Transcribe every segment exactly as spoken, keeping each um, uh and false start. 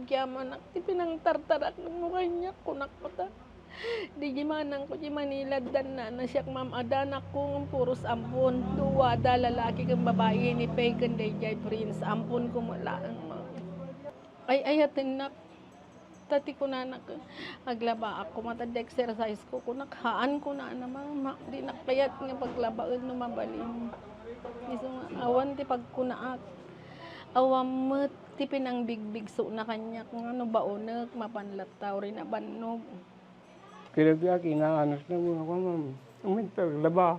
Agyamanak ti pinangtartarakmo kaniak, kunak kata. Di di manangko di Manila, addan nanasiak, ma'am, adanakko ngem puros ampon. Duada, lalaki ken babai, ni Peg ken daydiay Prince. Amponko met laeng, ma'am. Ay-ayatennak. Ta ti kunanak, aglabaak koma ta adda exercise ko. Kunak, haan, kunana, ma'am, dinak kayat nga paglabaen no mabalin. Isu nga, awan ti pagkunaak. Awan met ti pinangbigbigsona kaniak nga no baonek, mapan latta uray nabannog. Kinabiak, inaanos na mo ako, ma'am. Uminta, laba.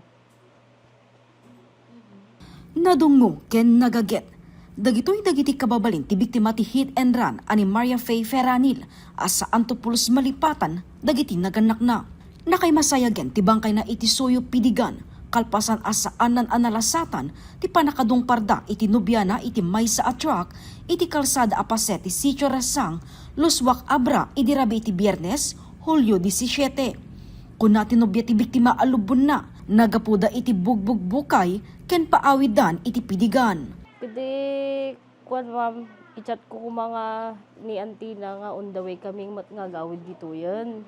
Nadungngo ken nagaget dagitoy dagiti kababalin ti biktima ti hit and run a ni Maria Faye Feranil a saanto pulos malipatan dagiti nagannakna. Nakaimasayagen ti bangkayna iti suyo Pidigan, kalpasan a saannan a nalasatan ti pannakadungparda iti nobiana iti maysa a truck iti kalsada a paset ti Sitio Rasang, Lusuak, Abra, idi rabii ti Biyernes, Hulyo disisiete. Kuna ti nobia ti biktima a lubbonna, naggapuda iti bugbugbukay ken paawidan iti Pidigan. Ket di, kuan, ma'am, i-chat ko koma nga ni Antina nga on the way kami met nga agawid ditoyen.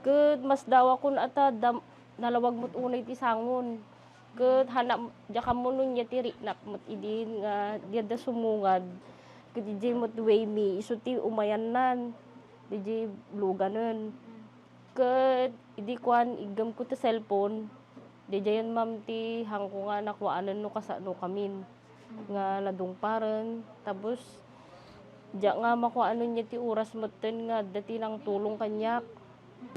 Ket masdawakon a ta dam-, nalawag met unay ti sangon. Ket hana, diak ammo no nia ti riknak met idin nga di adda sumungad. Ket idiay met way mi, isu ti umayannan. Diay luganen. Ket idi kuan, iggemko ti cellphone, didiayen, ma'am, ti hangko nga nakuaanen no kasano kamin nga nadungparen. Tapos, diak nga makuaanen nia ti oras metten nga adda ti nangtulong kaniak.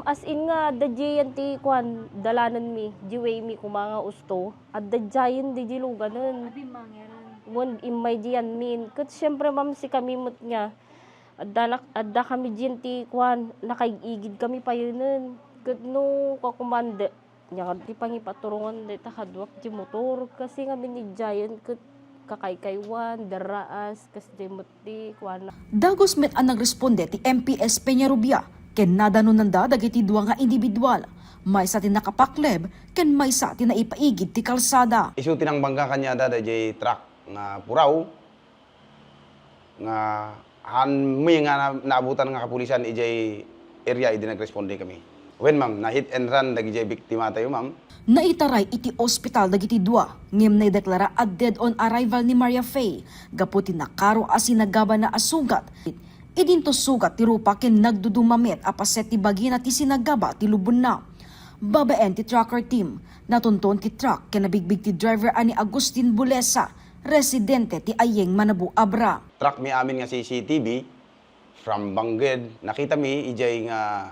As in nga, adda diayen ti kuan, dalanenmi, di way mi koma nga usto, adda diayen di, di luganen. Wen, immay diayen min. Ket siempre, ma'am, sikami met nga, Adda nak-, adda kami diyen ti kuan, nakaig-igid kami payenen. Ket no kakumanda, nia ti pangipaturongan dayta kaduak ti motor, kasi ngamin ni Giant ket kakaykaywan, darraas, kas di met ti kuan. Dagus met a nagresponde ti M P S Peñarubia ken nadanonanda dagiti dua nga individual, maysa ti nakapakleb ken maysa ti naipaigid ti kalsada. Isu ti nangbangga kaniada daydiay truck nga puraw. Nga haan mi nga na-, naabutan nga kapulisan idiay area idi nagresponde kami. Wen, ma'am, na-hit and run dagidiay biktimatayo, ma'am. Naitaray iti ospital dagiti dua, ngem naideklara a dead on arrival ni Maria Faye gapu ti nakaro a sinagabana a sugat. Idinto sugat ti rupa ken nagduduma met a paset ti bagina ti sinagaba ti lubonna. Babaen ti tracker team, natunton ti truck ken nabigbig ti driver a ni Agustin Bulesa, residente ti Ayeng, Manabu, Abra. Track mi amin nga C C T V from Bangged. Nakita mi idiay nga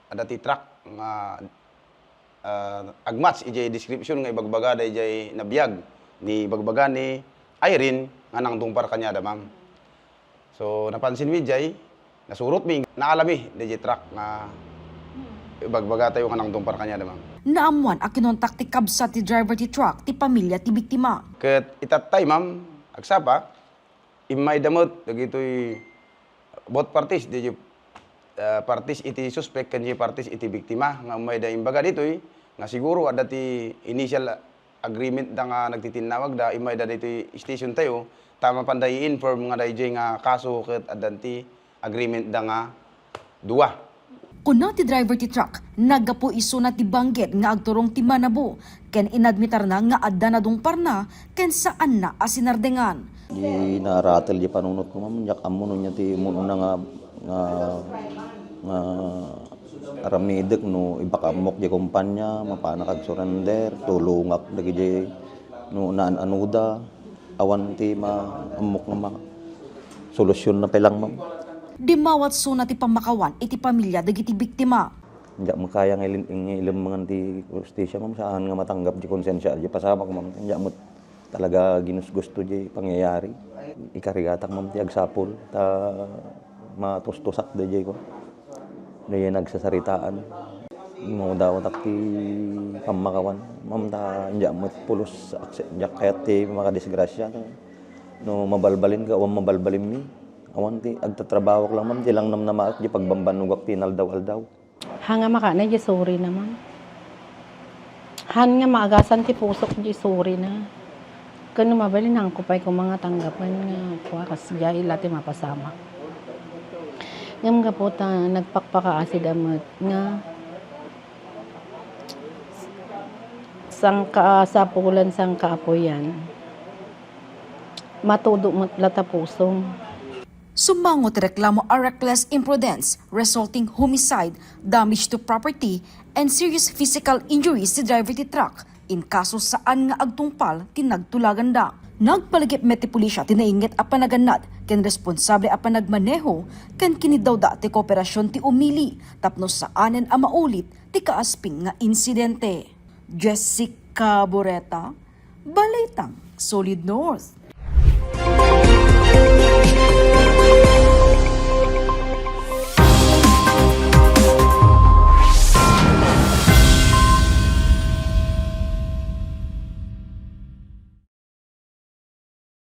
adda ti truck nga, ah, agmatch idiay description nga ibagbaga daydiay nabiag ni, ibagbaga ni Irene nga nangtungpar kaniada, ma'am. So, napansin mi jay, nasurot mi, naalami, dayjay truck nga ibagbaga tayo nga nangtungpar kaniada, ma'am. Naammuan a kinontak ti kabsat ti driver ti truck ti pamilya ti biktima. Ket itattay, ma'am, agsapa, immayda met dagitoy both parties, dayjay, ah, parties iti suspek ken dayjay parties iti biktima nga ummayda imbaga ditoy nga siguro adda ti initial agreement da nga nagtitinnawag da, immayda ditoy station tayo, ta mapanda i-inform nga dayjay nga kaso ket addan ti agreement da nga dua. Kuna ti driver ti truck, naggapu isuna ti Bangged nga agturong ti Manabu, ken inadmitarna nga adda nadungparna ken saanna a sinardengan. Di naratel di panunot ko, ma'am. Diak ammo no nia ti umuna nga, nga, nga aramidek no ibakammok di kumpanya, mapanak agsurrender, tulongak dagiti no naan-anoda, awan ti maammok nga ma-, solusyon na pelang, ma'am. Dimmawat suna ti pammakawan iti pamilya dagiti biktima. Diak makaya nga il-, nga ilemmengan ti hustisya, ma'am, saan nga matanggap di konsensya di pasamak, ma'am. Diak met talaga ginusgusto di pangyayari. Ikarigatak, ma'am, ti agsapul, ta matustosak dayjay ko. Dayjay nagsasaritaan. Maudawatak ti pammakawan, ma'am, ta diak met pulos akse-, diak kayat ti makadisgrasya. No mabalbalin ka, awan mabalbalinmi. Awan ti agtatrabawak lang, ma'am, ti langnamnamaak di pagbambannogak ti inaldaw-aldaw. Haan nga makana, di sorry na, ma'am. Haan nga maagasan ti pusok, di sorry na. Ken no mabalin, haanko pay koma nga tanggapen nga kua, kasdiay la ti mapasamak. Ngem gapu ta nagpakpakaasid a met nga sangkaasapulan, sangkaapuyan, matudo met la ta pusom. Summango ti reklamo a reckless imprudence resulting homicide, damage to property, and serious physical injuries ti driver ti truck in kaso saan nga agtungpal ti nagtulaganda. Nagpaligip met ti pulisya ti nainget a panagannad ken responsable a panagmaneho ken kinidawda ti kooperasyon ti umili tapno saanen a maulit ti kaasping nga insidente. Jessica Boreta, Balitang Solid North.